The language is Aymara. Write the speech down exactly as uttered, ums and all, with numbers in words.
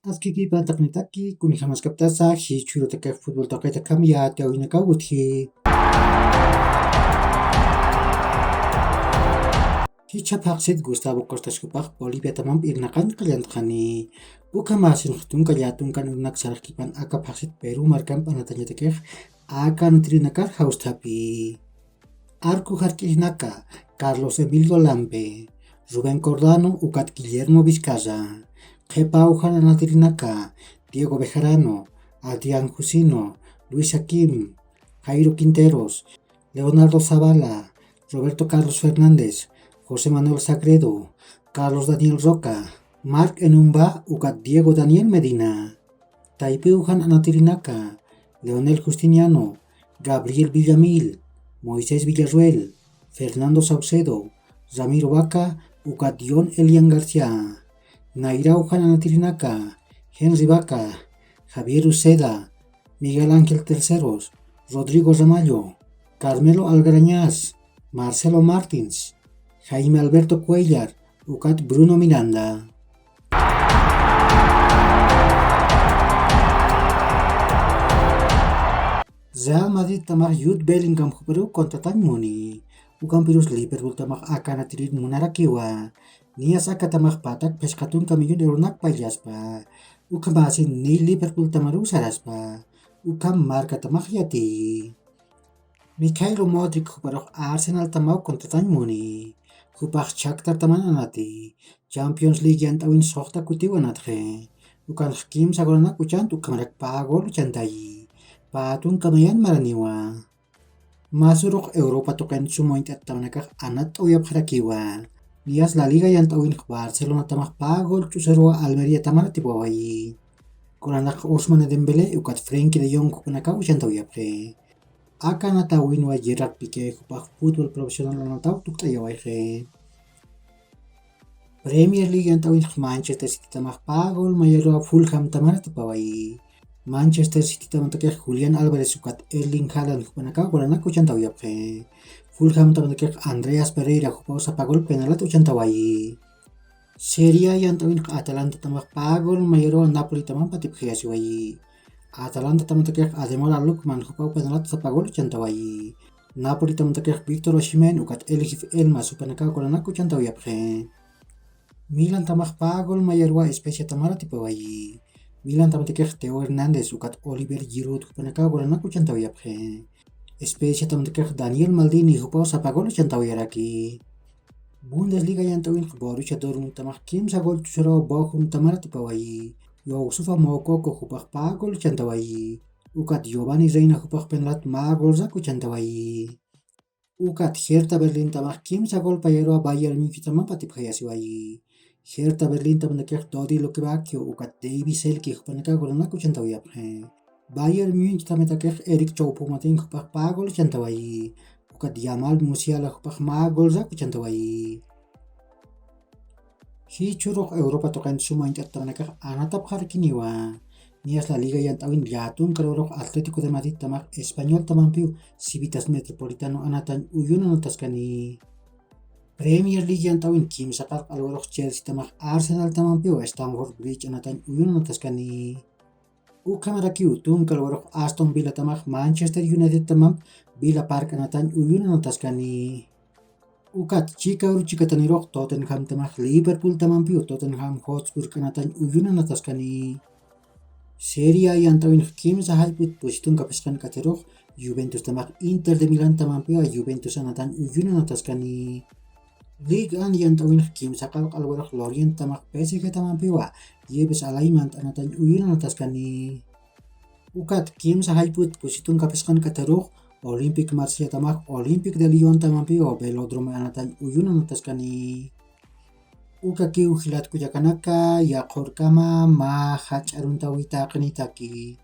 Askikipan taqnitaki, kunijamaskaptasa jichhürutakix futbol taqitakham yatiyäwinakaw utji. Jichha phaxsit Gustavo Costas jupax Boliviatamamp irnaqañ qallantxani. Ukhamäsinx tunka llätunkan urunak sarxkipan aka phaxsit Perú markamp anatañatakix aka anatirinakar jawsthapi. Arco jark'irinaka, Carlos Emilio Lampe, Rubén Cordano ukat Guillermo Vizcarra. Qhipa ujan anatirinaka, Diego Bejarano, Adrián Jusino, Luis Aquim, Jairo Quinteros, Leonardo Zavala, Roberto Carlos Fernández, José Manuel Sagredo, Carlos Daniel Roca, Marc Enumba ukat Diego Daniel Medina. Taypiw jan anatirinaka, Leonel Justiniano, Gabriel Villamil, Moisés Villarroel, Fernando Saucedo, Ramiro Vaca ukat Dion Elian García. Nayraw jan anatirinaka, Henry Vaca, Javier Uceda, Miguel Ángel Terceros, Rodrigo Ramallo, Carmelo Algarañaz, Marcelo Martins, Jaime Alberto Cuellar ukat Bruno Miranda. Real Madrid tamax Jude Bellingham juparu contratañ muni. Ukampirus Liverpool tamax aka anatirir munarakiwa. Niyas aka tamax patak phisqa tunka millón euronak payllaspa. Ukhamäsin niy Liverpool tamaruw saraspa. Ukham marka tamax yatiyi. Mikhailo Modric juparux Arsenal tamaw contratañ muni. Jupax Shakhtar taman anati. Champions League yant'awin suxta kutiw anatxi. Ukanx kimsa golanak uchant ukhamarak pä gol uchantayi. Pä tunka mayan maraniwa. Masurux Europa tuqin suma uñt'at tamanakax anatt'awayapxarakiwa. Niyas La Liga yant'awinx Barcelona tamax pä gol ch'usaruwa Almería tamar atipawayi. Golanakax Ousmane Dembélé ukat Frenkie de Jong jupanakaw uchantawayapxi. Aka anatawinwa Gerard Piqué jupax fútbol profesional anataw tukt'ayawayxi. Premier League yant'awinx Manchester City tamax pä gol mayaruwa Fulham tamar atipawayi. Manchester City tamantakix Julián Álvarez ukat Erling Haaland jupanakaw golanak uchantawayapxi. Fulham tamantakix Andreas Pereira jupaw sapa gol penalat uchantawayi. Serie A yant'awinx Atalanta tamax pä gol mayaruwa Napoli tamamp atipxayasiwayi. Atalanta tamantakix Ademola Lookman jupaw penalat sapa gol uchantawayi. Napoli tamantakix Victor Osimhen ukat Elgif Elmas jupanakaw golanak uchantawayapxi. Milan tamax pä gol mayaruwa Spezia tamar atipawayi. Milan tamantakix Theo Hernández ukat Olivier Giroud jupanakaw golanak uchantawayapxi. Spezia tamantakix Daniel Maldini jupaw sapa gol uchantawayaraki. Bundesliga yant'awinx Borussia Dortmund tamax kimsa gol ch'usaruwa Bochum tamar atipawayi. Youssoufa Moukoko jupax pä gol uchantawayi. Ukat Giovanni Reina jupax penalat mä golrak uchantawayi. Ukat Hertha Berlin tamax kimsa gol payaruwa Bayern Munich tamamp atipxayasiwayi. Hertha Berlin tamantakix Dodi Lukebakio ukat Davie Selke jupanakaw golanak uchantawayapxi. Bayern Munich tamantakix Eric Choupo-Moting jupax pä gol uchantawayi. Ukat Jamal Musiala jupax mä golrak uchantawayi. Jichhürux Europa tuqin suma uñt'at tamanakax anatapxarakiniwa. Niyas La Liga yant'awin llätunka lugarux Atlético de Madrid tamax Español tamampiw Civitas Metropolitano anatañ uyun anataskani. Premier League yant'awin kimsa qallq'a lugarux Chelsea tamax Arsenal tamampiw Stamford Bridge anatañ uyun anataskani. Ukhamarakiw tunka lugarux Aston Villa tamax Manchester United tamamp Villa Park anatañ uyun anataskani. Ukat chika uru chikatanirux Tottenham tamax Liverpool tamampiw Tottenham Hotspur anatañ uyun anataskani. Serie A yant'awinx kimsa jayp'ut pusitun kaphisqan k'atirux Juventus tamax Inter de Milán tamampiwa Juventus anatañ uyun anataskani. Ligue un yant'awinx kimsa qallq'a lugarux Lorient tamax P S G tamampiwa Yves Alaimant anatañ uyun anataskani. Ukat kimsa jayp'ut pusitun kaphisqan k'atirux Olympique Marsella tamax Olympique de Lyon tamampiwa Velodrome anatañ uyun anataskani. Ukakiw jilat kullakanaka, yaqhurkama mä jach'a aruntawi taqinitaki.